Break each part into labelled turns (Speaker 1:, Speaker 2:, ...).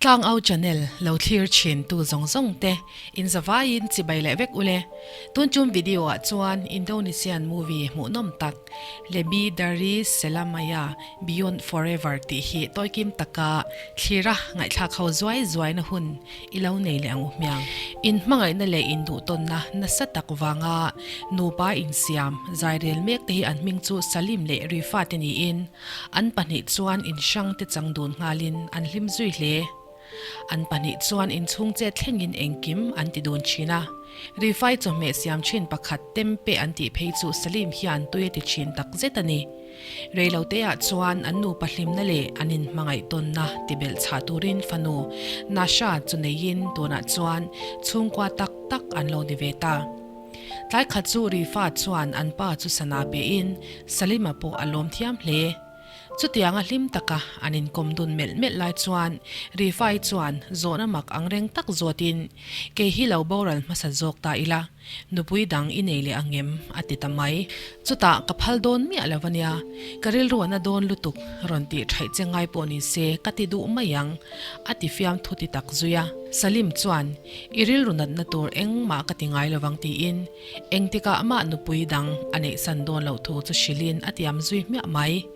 Speaker 1: Tlangau channel lo thlir thin tu zawng zawng te in zavaiin chibai leh vek ule. Tun chum video ah chuan Indonesian movie hmuhnawm tak Lebih Dari Selamanya Beyond Forever tih hi tawikim taka thlira ngaihthlak ho zuai zuaina hun i lo nei leh ang u hmiang. In hmangaihna leh in duhtawnna nasa tak vanga nupa insiam zairel mek te hi an hming chu Salim leh Rifa te niin an pahnih chuan in hrang te chang dun nghalin an hlim zui hle. An pahnih chuan inchhung chet thlengin engkim an ti dun thin a. Rifai chawhmeh siam thin pakhat Tempe an tih phei chu Salim hian tui a ti thin tak zet a ni. Reiloteah chuan an nupa hlimna leh an inhmangaih tawnna ti belh chhah turin fanu Nasha chu neiin tunah chuan chhungkua tak tak an lo ni ve ta. Tlai khat chu Rifa chuan an pa chu sana pein Salima pawh a lawm thiam hle. Chutianga hlim taka an inkawm dun melh melh lai chuan Rifai chuan zawhna mak angreng tak zawtin, Kei hi lo boral hmasa zawk ta ila, nupui dang i nei leh ang em? a ti ta mai. Chutah ka phal dawn miah lo ania, ka rilru a na dawn lutuk, rawn tih thaih che ngai pawh ni se ka ti duh mai ang, a ti fiam thu ti tak zui a. Salim chuan, I rilru natna tur engmah ka ti ngai lovang tiin, Engtikah mah nupui dang a neihsan dawn loh thu chu hrilhin a tiam zui hmiah mai.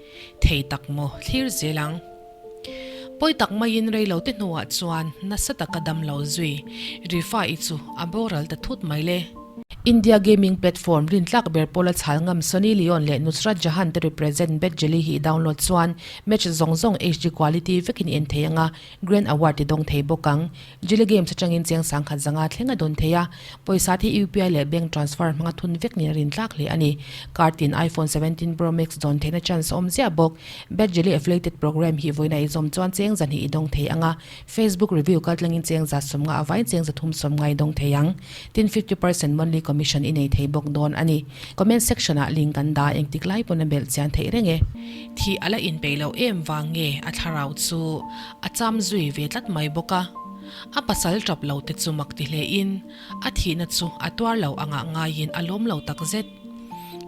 Speaker 1: Thei tak maw thlir zel ang. Pawi tak maiin reilote hnuah chuan nasa taka dam lo zui Rifa-i chu a boral ta thut mai le. India gaming platform rintlak ber pawla chhal ngam Sunny Leone leh Nusrat Jahan te represent Bet Jelly hi i download chuan match zawng zawng HD quality vekin i en thei ang a, Grand Award ti dawng thei bawk ang. Jelly Games atangin cheng sangkhat zanga thleng a dawn thei a, pawisa te UPI leh bank transfer hmanga thun vek nen a rintlak hle a ni. Card tin iPhone 17 Pro Max dawn theihna chance a awm ziah bawk. Bet Jelly Affiliated Program hi vawiin a izawm chuan cheng zahnih i dawng thei ang a, Facebook review kaltlangin cheng za sawmnga avaiin cheng za thum sawmnga i dawng thei ang. Tin 50% monthly commission i nei thei bawk dawn a ni. Comment section ah link kan dah engtik lai pawn a belh chian theih reng e. Thih a la inpeih loh em vang nge a thlarau chu A cham zui ve tlat mai bawk a. A pasal tap lo te chu mak ti hle in a thihna chu a tuar lo angah ngaiin a lawm lo tak zet.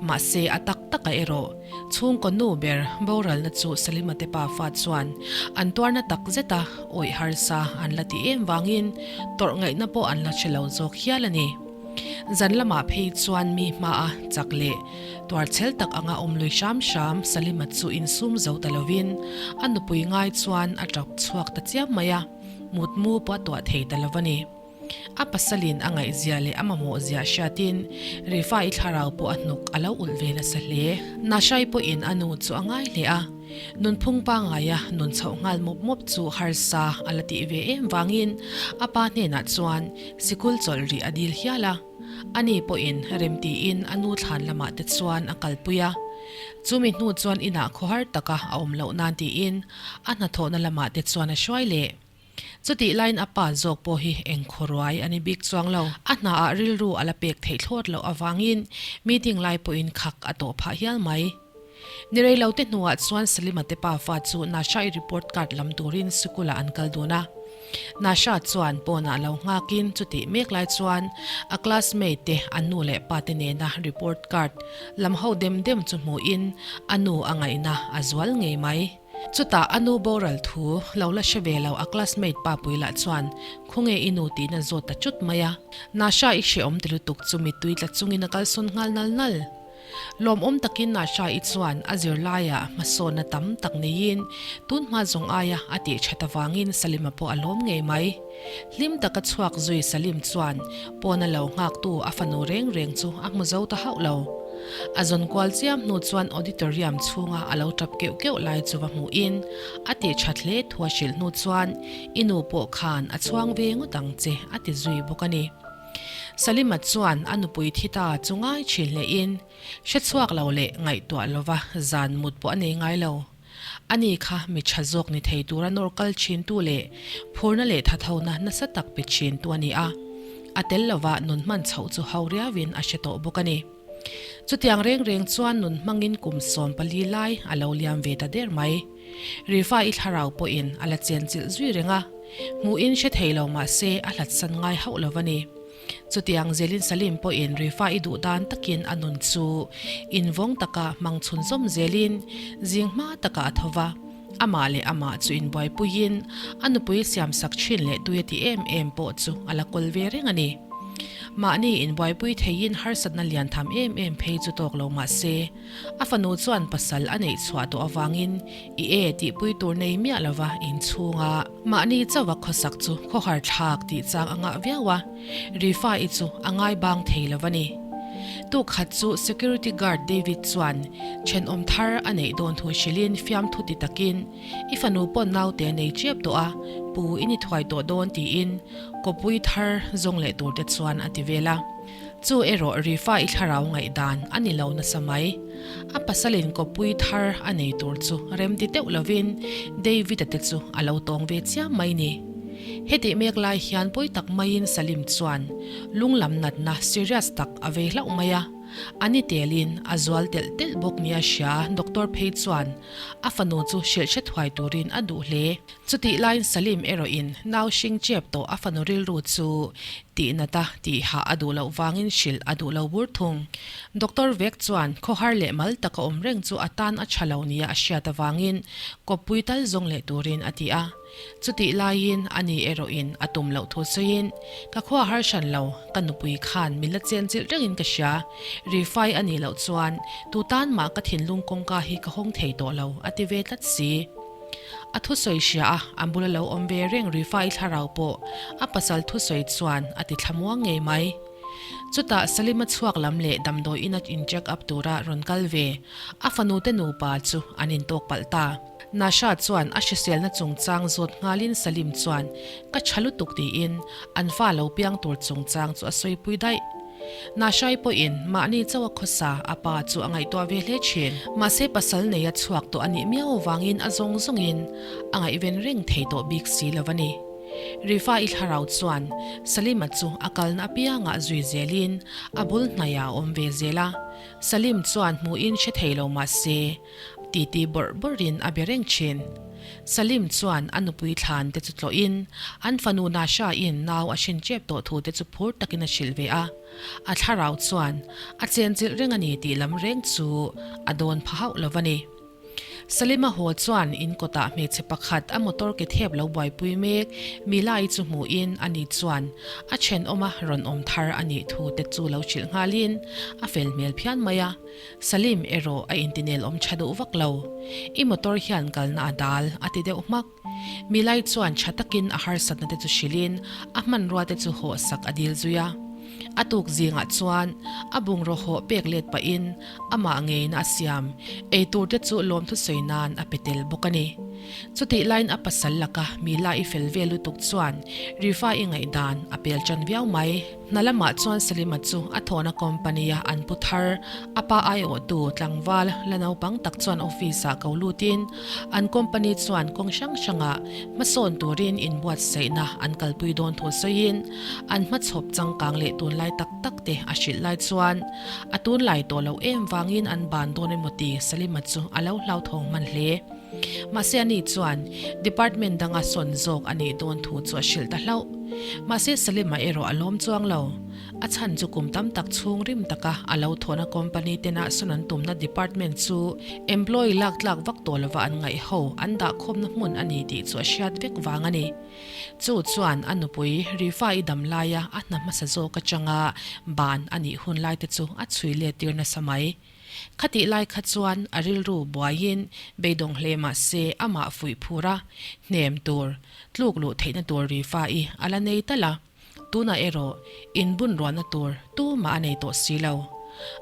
Speaker 1: Mahse a tak taka erawh chhungkaw nu ber boralna chu Salima te pafa chuan an tuarna tak zet a awih harsa an la ti em vangin tawrh ngaihna pawh an la hre lo zawk hial a ni. Zan lamah phei chuan mi hmaa chak leh tuarchhel tak anga awm lui hram hram Salima chu insum zo ta lovin a nupui ngai chuan a tap chhuak ta chiam mai a, mutmu pawh a tuah thei ta lo a ni. A pasalin a ngaihzia leh a mamawhzia hriatin Rifai thlarau pawh a hnuk a lo ulh ve nasa hle. Nashai pawhin a nu chu a ngai hle a. Nunphung pangaia nun chhoh nghal mawp mawp chu harsa a la tih ve em vangin a pa hnenah chuan sikul chawlh rih a dil hial a. Ani pawhin remtiin a nu thlan lamah te chuan a kalpui a. Chumi hnu chuan inah khawhar taka a awm loh nan tiin a hnathawhna lamah te chuan a hruai leh. Chutih laiin a pa zawk pawh hi eng khawruai a ni bik chuang lo. A hnaah rilru a la pek theih thlawt loh avangin meeting lai pawhin khak a tawh phah hial mai. Ni rei lo te hnuah chuan Salima te pafa chu Nasha-i report card lam turin sikulah an kal dun a. Nasha chuan pawnah lo nghakin chutih mek lai chuan a classmate te an nu leh pa te nena report card lam ho dem dem chu hmuhin a nu a ngaihna a zual ngei mai. Chutah a nu boral thu lo la hre ve lo a classmate pa pui lah chuan khawnge i nu tiin a zawt ta chut mai a. Nasha i hrehawm ti lutuk chu mittui tla chungin a kalsawn nghal nal nal. Lawmawm takin Nasha i chuan a zirlaiah hmasawnna tam tak neiin tun hma zawng aia a tih that avangin Salima pawh a lawm ngei mai. Hlim taka chhuak zui Salim chuan pawna lo nghaktu a fanu reng reng chu a hmu zo ta hauh lo. A zawn kual chiam hnu chuan auditorium chhunga a lo tap keuh keuh lai chu va hmuhin a tih that hle thu a hrilh hnu chuan i nu pawh khan a chhuang ve ngawt ang che a ti zui bawk a ni. Salima chuan a nupui thi ta chu ngai thin hlein hrechhuak lo leh ngaihtuah lova zan mut pawh a nei ngai lo. Ani kha mi tha zawk ni thei tura nawr kal thintu leh phurna leh thathona nasa tak pe thintu a ni a, a tel lova nun hman chhoh chu ho riauin a hre tawh bawk a ni. Chutiang reng reng chuan nun hmangin kum 14 lai a lo liam ve ta der mai. Rifa i thlarau pawhin a la chenchilh zui reng a, hmuhin hre thei lo mah se a hlatsan ngai hauh lo a ni. Chutiang zelin Salim pawhin Rifa i duh dan takin a nun chu invawng taka hmang chhunzawm zelin zing hma takah a tho va. Amah leh amah chu inbuaipuiin a nupui siamsak thin leh tui a ti em em pawh chu a la kawl ve reng a ni. Mahni inbuaipui theiin harsatna lian tham em em phei chu tawk lo mah se, a fanu chuan pasal a neih chhuah tawh avangin i e tihpui tur nei miah lova inchhunga mahni chauha khawsak chu khawhar thlak tih chang a ngah viau a, Rifa-i chu a ngai bang thei lo a ni. Tuk khat chu security guard David chuan thenawm thar a neih dawn thu hrilhin fiamthu ti takin, I fanu pawn naute a nei tep tawh a, pu i ni thuai tawh dawn tiin kawpui thar zawng leh tur te chuan a ti vel a. Chu erawh Rifa-i thlarau ngaihdan a ni lo nasa mai. A pasalin kawpui thar a nei tur chu remti deuh lovin David-a te chu a lo tawng ve chiam mai ni. Hetih mek lai hian pawi tak maiin Salim chuan lung lam natna serious tak a vei hlauh mai a, a ni telin a zual telh telh bawk nia hria doctor phei chuan a fanu chu hrilh hre thuai turin a duh hle. Chutih laiin Salim erawhin nau hring chep tawh a fanu rilru chu tih nata tih hah a duh loh vangin hrilh a duh lo bur thung. Doctor vek chuan khawhar leh mal taka awm reng chu a tan a tha lo nia a hriat avangin kawppui tal zawng leh turin a ti a. Chutih laiin ani erawhin a tum loh thu sawiin, Ka khua har hran lo, ka nupui khan min la chen chilh rengin ka hria. Rifai a nih loh chuan tu tan mah ka thinlung kawngka hi ka hawng thei tawh lo, a ti ve tlat si. A thusawi hria a, an bula lo awm ve reng Rifai thlarau pawh a pasal thusawi chuan a ti thlamuang ngei mai. Chutah Salima chhuak lam leh damdawi ina in check up tura rawn kal ve a fanute nupa chu an intawk palh ta. Nasha chuan a hriselna chungchang zawt nghalin Salim chuan, Ka tha lutuk tiin an fa lo piang tur chungchang chu a sawipui daih. Nashai pawhin mahni chauh a khawsa a pa chu a ngaihtuah ve hle thin. Mahse pasal nei a chhuak tawh a nih miau avangin a zawng zawngin a ngaihven reng thei tawh bik si lo a ni. Rifa-i thlarau chuan Salima chu a kalna apiangah zui zelin a bul hnaiah a awm ve zel a. Salim chuan hmuhin hre thei lo mahse, Titi bawrh bawrhin a be reng thin. Salim chuan a nupui thlan te chu tlawhin an fanu Nasha-in nau a hrin tep tawh thu te chu phur takin a hrilh ve a. A thlarau chuan a chenchilh reng a ni tih lam reng chu a dawn pha hauh lo va ni. Salima haw chuan in kawtah hmeichhe pakhat a motor ke thep lo buaipui mek Mila-i chu hmuhin ani chuan a thenawma rawn awm thar a nih thu te chu lo hrilh nghalin a fel hmel phian mai a. Salim erawh a intinel awm tha duh vak lo. I motor hian kalna a dal, a ti deuh hmak. Milai chuan tha takin a harsatna te chu hrilhin a hmanrua te chu hawh sak a dil zui a. A tuk zingah chuan a bungraw hawh pek let pahin amah ngeina a siam, eitur te chu lawmthu sawi nan a pe tel bawk a ni. Chutih laiin a pasal laka Mila i fel ve lutuk chuan Rifa i ngaihdan a pel tan viau mai. Hna lamah chuan Salima chu a thawhna company-a an pu thar, a pa aiawhtu tlangval la naupang tak chuan office-ah ko lutin an company chuan kawng hrang hrangah hmasawn turin inbuatsaihna an kalpui dawn thu sawiin an hmachhawp changkang leh tunlai tak tak te a hrilh lai chuan a tunlai tawh loh em vangin an ban dawn emaw ti Salima chu a lo hlauthawng hman hle. Mahse ani chuan department danga sawn zawk a nih dawn thu chu a hrilh ta hlauh. Mahse Salima erawh a lawm chuang lo. A chhan chu kum tam tak chhung rim taka a lo thawhna company tena sawn an tumna department chu employee lak tlak vak tawh lova an ngaih ho an dah khawmna hmun a ni tih chu a hriat vek vang a ni. Chu chuan a nupui Rifa-i dam laia a hna hmasa zawk atanga ban a nih hun laite chu a chhui let tir nasa mai. Khatih lai kha chuan a rilru buaiin beidawng hle mah se amah fuih phur a, hnem tur, tluk luh theihna tur Rifa-i a la nei tal a. Tunah erawh inbun ruahna tur tumah a nei tawh si lo.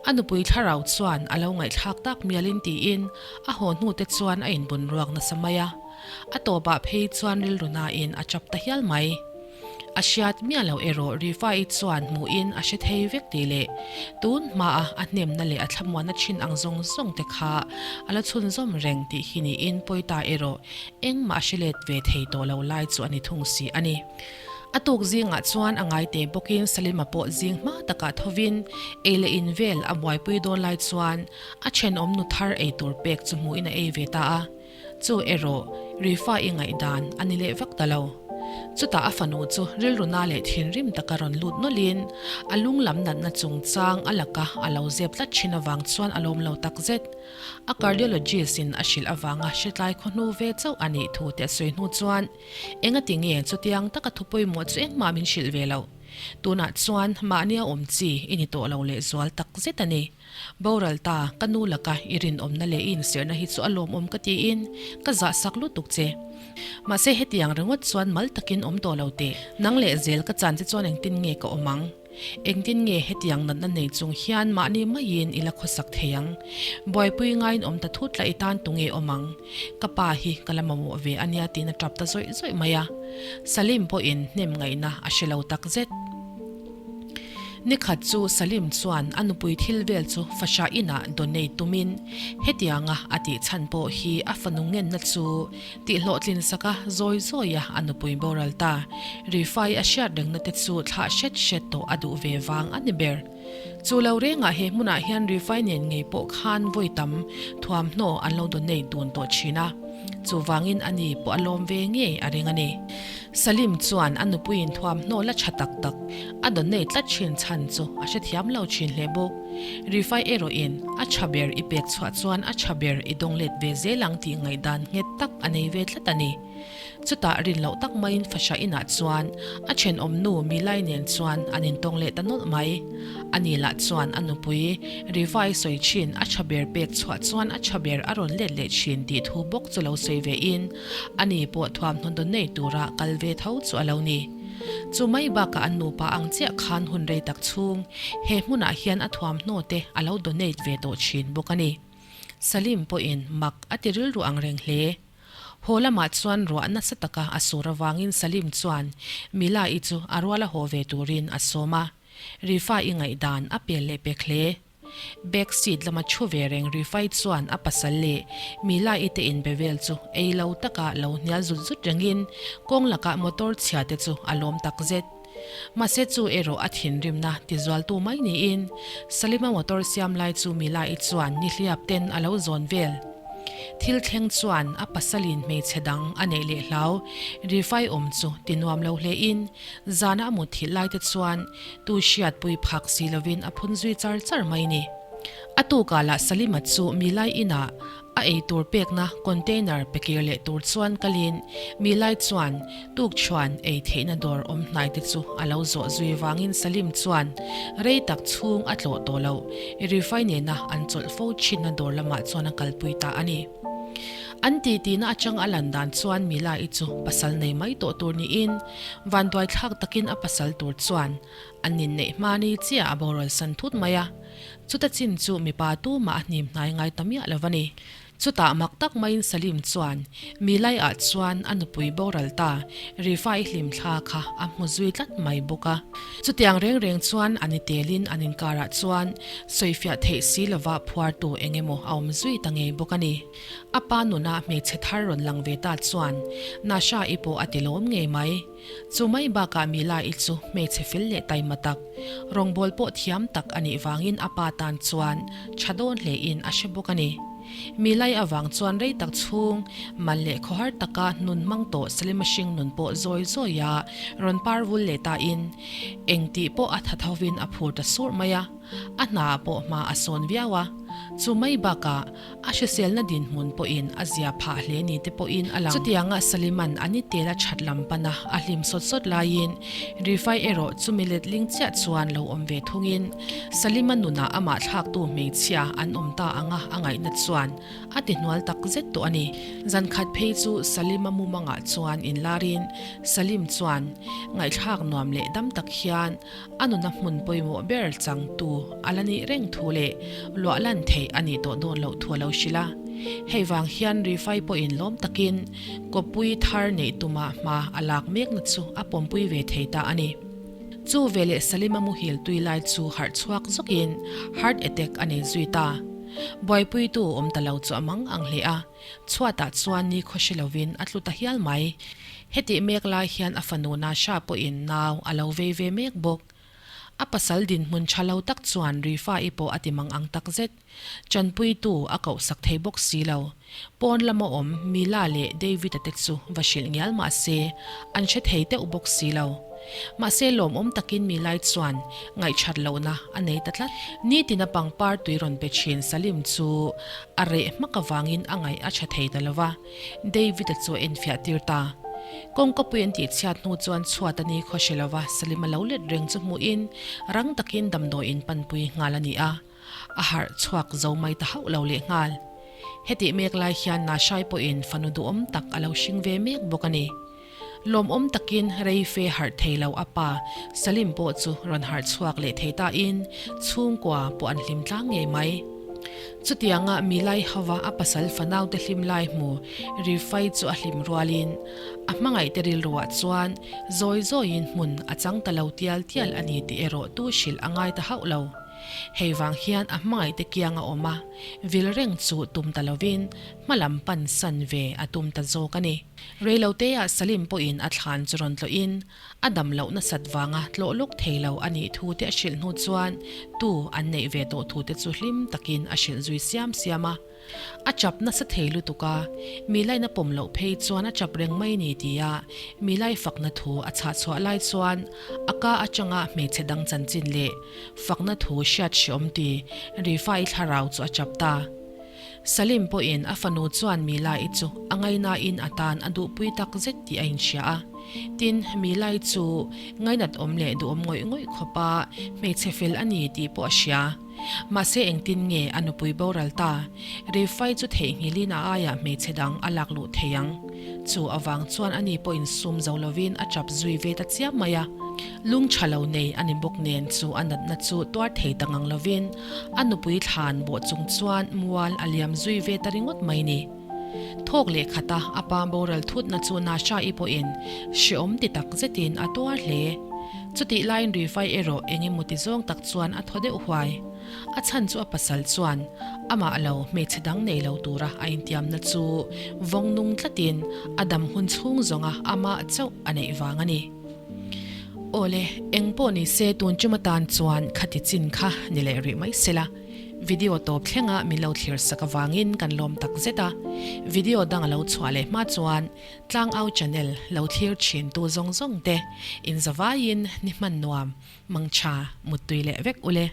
Speaker 1: A nupui thlarau chuan a lo ngaihthlak tak mialin tiin a haw hnute chuan a inbun ruak nasa mai a. A tawpah phei chuan rilru nain a chap ta hial mai. A hriat miah loh erawh Rifa-i chuan hmuhin a hre thei vek tih leh tun hmaa a hnemna leh a thlamuanna thin ang zawng zawng te kha a la chhunzawm reng tih hi niin Pawita erawh engmah a hre let ve thei tawh lo lai chu a ni thung si a ni. A tuk zingah chuan a ngaite bawkin Salima pawh zing hma takah thovin ei leh in vel a buaipui dawn lai chuan a thenawm nu thar ei tur pek chu hmuhin a ei ve ta a. Chu erawh Rifa-i ngaihdan a ni leh vak ta lo. Chutah a fanu chu rilru na leh thinrim taka rawn lut nawlhin a lung lam natna chungchang a laka a lo zep tlat thin avang chuan a lawm lo takzet. A cardiologist in a hrilh avanga hritlai khawhnu ve chauh a nih thu te a sawi hnu chuan engati nge chutiang taka thu pawimawh chu engmah min hrilh ve loh. Tunah chuan mahnia awm chi i ni tawh lo lehzual takzet a ni. Boral ta, ka nu laka i rinawmna leh i inserhna hi chu a lawmawm ka tiin ka zahsak lutuk che. Mahse hetiang ringawt chuan mal takin awm tawh lo teh. Nang leh zel ka chan che chuan engtin nge ka awm ang? Engtin nge hetiang natna nei chung hian mahni maiin i la khawsak thei ang? Buaipui ngaiin awm ta thut la i tan tunge awm ang? Ka pa hi ka la mamawh ve ania tiin a tap ta zawih zawih mai a. Salim pawhin hnem ngaihna a hre lo takzet. Nikhat chu Salim chuan a nupui thil vel chu fahrah inah donate tumin hetianga a tih chhan pawh hi a fanu ngenna chu tihhlawhtlin saka zawi zawia a nupui boral ta Rifai a hriat rengna te chu thlah hret hret tawh a duh ve vang a ni ber. Chu lo rengah he hmunah hian Rifai nen ngei pawh khan vawi tam thuamhnaw an lo donate dun tawh thin a. Chuvangin a ni pawh a lawm ve ngei a ring a ni. Salim chuan a nupuiin thuamhnaw la tha tak tak a donate tlat thin chhan chu a hrethiam lo thin hle bawk. Rifai erawhin a tha ber i pek chhuah chuan a tha ber i dawng let ve zel ang tih ngaihdan nghet tak a nei ve tlat a ni. Chutah rin loh tak maiin fahrah inah chuan a thenawmnu Milai nen chuan an intawng leh ta nawlh mai. Ani lah chuan a nupui Rivai sawi thin a tha ber pek chhuah chuan a tha ber a rawn let leh thin tih thu bawk chu lo sawi ve in ani pawh thuamhnaw dawn nei tura kal ve tho chu a lo ni. Chu mai bakah an nupa ang chiah khan hun rei tak chhung he hmunah hian a thuamhnaw te a lo donate ve tawh thin bawk a ni. Salim pawhin mak a ti rilru ang reng hle. Haw lamah chuan ruah nasa taka a sur avangin Salim chuan Mila-i chu a ruala haw ve turin a sawm a. Rifa-i ngaihdan a pel leh pek hle. Back seat lama thu ve reng Rifai chuan a pasal leh Mila-i te inbe vel chu ei lo taka lo hnial zut zut rengin kawng lakah motor chhia te chu a lawm tak zet. Mahse chu erawh a thinrimna tizualtu mai niin Salima motor siam lai chu Mila-i chuan nihliap ten a lo zawn vel. Thil thleng chuan a pasalin hmeichhe dang a neih leh hlau Rifai awm chu ti nuam lo hlein zana a mut thilh lai te chuan tu hriatpui phak si lovin a phun zui char char mai ni. A tukah lah Salima chu Milai inah A ei tur pekna container pe kir leh tur chuan kalin Milai chuan tukchhuan ei theihna dawr awm hnai te chu a lo zawh zui vangin Salim chuan rei tak chhung a tlawh tawh loh Rifai nena an chawlh fo thinna dawr lamah chuan a kalpui ta a ni. An titi na atang a lan dan chuan Milai chu pasal nei mai tawh tur niin vanduai thlak takin a pasal tur chuan an inneih hmani chiah a boral san thut mai a. Chuta chin chu mipa tumah a hnim hnai ngai ta miah lo a ni. Chutah mak tak maiin Salim chuan Milai-ah chuan a nupui boral ta Rifai hlimthla kha a hmu zui tlat mai bawk a. Chutiang reng reng chuan an i telin an inkarah chuan sawifiah theih si lova phuartu eng emaw a awm zui ta ngei bawk a ni. A pa nuna hmeichhe thar rawn lang ve ta chuan Nasha-i pawh a ti lawm ngei mai. Chu mai bakah Mila-i chu hmeichhe fel leh taima tak, rawngbâwl pawh thiam tak a nih vangin a pa tan chuan tha dawn hlein a hre bawk a ni. Mila-i avang chuan rei tak chhung mal leh khawhar taka nun hmang tawh Salima hring nun pawh zawi zawia rawn par vul leh tain eng tih pawh a tha thovin a phur ta surh mai a, a hna pawh hma a sawn viau a. Chu mai bakah A hriselna dinhmun pawhin a zia phah hle ni te pawhin a lang. Chutianga Saliman a ni tel a that lam pana a hlim sawt sawt laiin Rifai erawh chumi letling chiah chuan lo awm ve thungin Salima nunah amah thlaktu hmeichhia an awm ta anga a ngaihna chuan a ti hnual tak zet tawh a ni. Zan khat phei chu Salima mumangah chuan inlarin Salim chuan ngaihthlak nuam leh dam tak hian A nuna hmun pawimawh ber changtu a la nih reng thu leh luah lan theih a nih tawh dawn loh thu a lo hrilh a. Hei vang hian Rifai pawhin lawm takin kawppui thar neih tuma hma a lak mekna chu a pawmpui ve thei ta a ni. Chu veleh Salima muhil tui lai chu harh chhuak zawkin heart attack a nei zui ta. Buaipuitu awm ta lo chu a mang ang hle a. Chhuatah chuan ni khawhri lovin a tlu ta hial mai. Hetih mek lai hian a fanu Nasha pawhin nau a lo vei ve mek bawk. A pasal dinhmun tha lo tak chuan Rifa-i pawh a ti mang ang tak zet. Chanpuitu a kohsak thei bawk si lo. Pawn lama awm Mila leh David-a te chu va hrilh ngial mah se, an hre thei deuh bawk si lo. Mahse lawmawm takin Milai chuan ngaihchat lohna a nei ta tlat. Nitina pangpar tui rawn pe thin Salim chu a reh hmak avangin a ngaih a tha thei ta lo va, David-a chu a enfiah tir ta. Kawngkapui an tihchhiat hnu chuan chhuat a ni khaw hre lo va, Salim a lo let reng chu hmuhin rang takin damdawiin panpui nghal a ni a. A harh chhuak zo mai ta hauh lo lehnghal. Hetih mek lai hian Nashai pawhin fanu duhawm tak a lo hring ve mek bawk a ni. Lawmawm takin rei fe harh thei lo a pa Salim pawh chu rawn harh chhuak leh thei tain chhungkua pawh an hlim tlang ngei mai. Chutianga Milai hova a pasal fanaute hlim lai hmu Rifai chu a hlim rualin a hmangaihte rilruah chuan zawi zawiin hmun a chang ta lo tial tial a ni tih erawh tu hrilh a ngai ta hauh lo. Hei vang hian a hmangaihte kiang a awm a, vil reng chu tum ta lovin hma lam pan san ve a tum ta zawk a ni. Reiloteah Salim pawhin a thlan chu rawn tlawhin a dam loh nasat vanga tlawh lawk thei lo a nih thu te a hrilh hnu chuan tu an neih ve tawh thu te chu hlim takin a hrilh zui siam siam a. A chap nasa thei lutuk a, mi laina pawm loh phei chuan a chap reng mai ni tia mi lai fakna thu a chhah chhuah lai chuan a ka atanga hmeichhe dang chanchin leh fakna thu hriat hreawm ti Rifai thlarau chu a chap ta. Salim pawhin a fanu chuan Milai chu a ngainain a tan a duhpui tak zet tih a inhria a. Tin, Milai chu ngainat awm leh duhawm ngawih ngawih khawpa hmeichhe fel a ni tih pawh a hria. Mahse engtin nge a nupui boral ta? Rifai chu theihnghilhin a aiah hmeichhe dang a lak luh thei ang. Chu avang chuan ani pawhin sum zo lovin a chap zui ve ta chiam mai a. Lung tha lo nei a ni bawk nen chu a natna chu tuar thei ta ngang lovin a nupui thlan bawh chung chuan mual a liam zui ve ta ringawt mai ni. Thawk leh khata a pa boral thutna chu Nasha-i pawhin hreawm ti tak zetin a tuar hle. Chutih laiin Rifai erawh eng emaw ti zawng tak chuan a thaw deuh huai. A chhan chu a pasal chuan amah lo hmeichhe dang nei lo tura a intiamna chu vawng nung tlatin a dam hun chhung zawnga amah chauh a neih vang a ni. Awle, eng pawh ni se tun tum atan chuan khati chin kha ni leh rih mai sela. Video tawp thlenga min lo thlir sak avangin kan lawm tak zet a. Video dang a lo chhuah leh hma chuan Tlangau channel lo thlir thin tu zawng zawng te inzavaiin ni hman nuam, mangtha, muttui leh vek ule.